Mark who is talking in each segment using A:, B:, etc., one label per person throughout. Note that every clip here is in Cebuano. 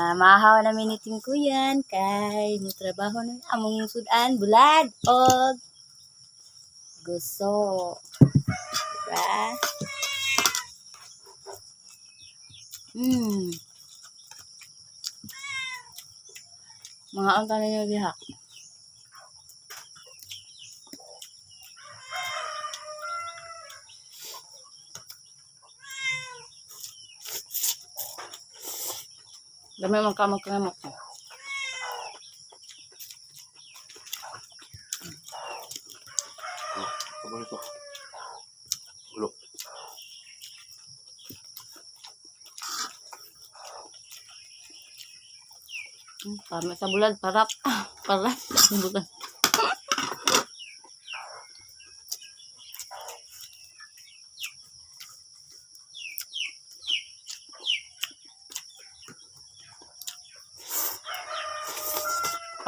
A: Mahaw na mi ni Tingkuyan kay mo trabaho na among sudan bulad og guso. Diba? Mga unta ninyo diha. Dami man ka magkamot.
B: Paborito. Ulo.
A: Tama sa bulad, parap. Parap sa bulad.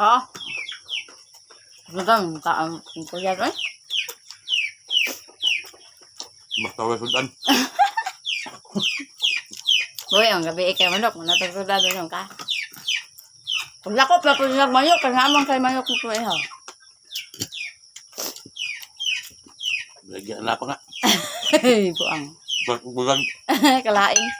A: Ah. Ganda, kaan ko yan eh.
B: Basta wala sudan.
A: Uy, ang gabi ikay manok, manatag sudado nung ka. Pag lako, pa po siya manok, kaya naman kay manok ko ihaw.
B: Lagyan na pa nga.
A: Hey, buang.
B: Bulan.
A: Kalaing.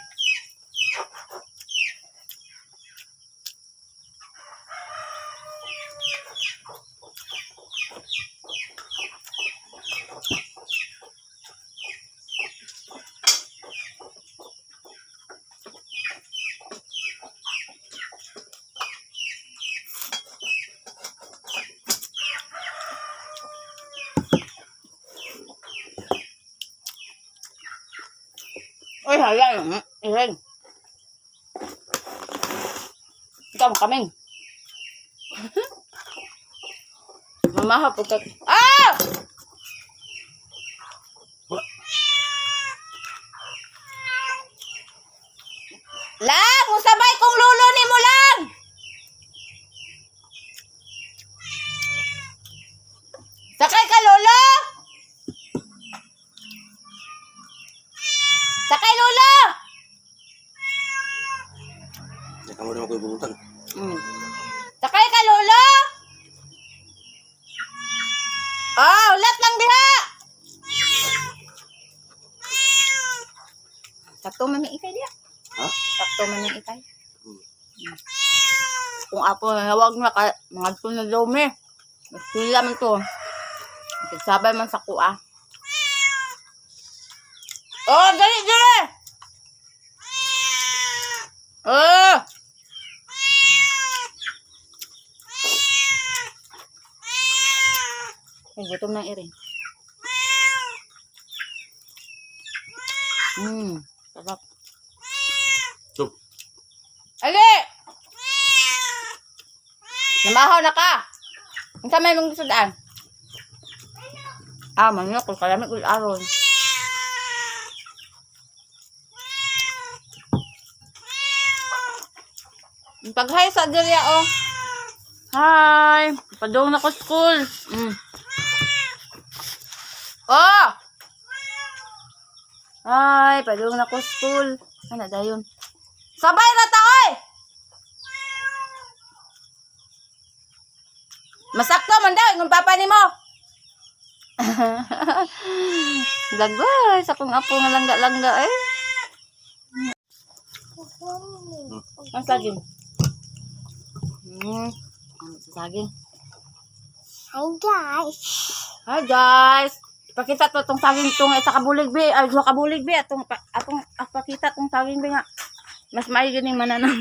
A: Uy, hala. Iren. Ikaw, kaming. Mamaha po ka. Ah! Lang! Usabay kong lulo ni mo lang! Sakay ka, lolo! Sakay, lolo!
B: Nakamu na ako yung bulutan.
A: Sakay ka, lolo! Oh, ulat lang diha! Sakto man yung ikay diha.
B: Ha?
A: Sakto man yung ikay.
B: Hmm.
A: Kung apo, nawag na ka, mga to na dumi. Sila man to. Sabay man sa kuha. Oh, dali, dali! Oh! Ay, gutom ng iring. Sarap.
B: So,
A: Ali! Namahaw na ka! Ang sa may mong sudaan? Ah, manok. Kung kalamit ko aron. Pag-hi sa Adria, oh. Hi! Padung na ko school. Oh! Hi! Padung na ko school. Ano, dayon? Sabay na ta, oy! Masakto man daw, ingon papa nimo. Lagay sa kong apo nga langga-langga eh. Ang saging. Ang saging.
C: Hi guys.
A: Hi guys. Pakita to tong saging tong isa ka bulig be, ay duha ka bulig be atong atong pakita tong saging be nga. Mas maayo gyud ning mananam.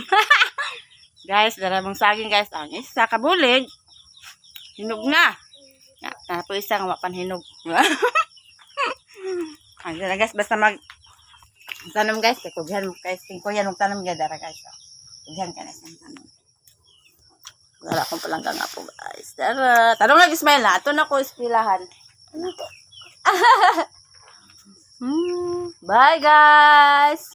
A: Guys, dara mong saging guys, ang isa ka bulig. Hinog na. Na, na po isa nga wa pan hinog. Ang dara guys, basta mag tanom guys, kay kughan mo guys, tingko yan og tanom gyud dara guys. Oh. Kughan ka na sa tanom. Dara akong palangga nga po guys. Dara, tanong lang Ismail na. Ato na ko ispilahan. Bye guys.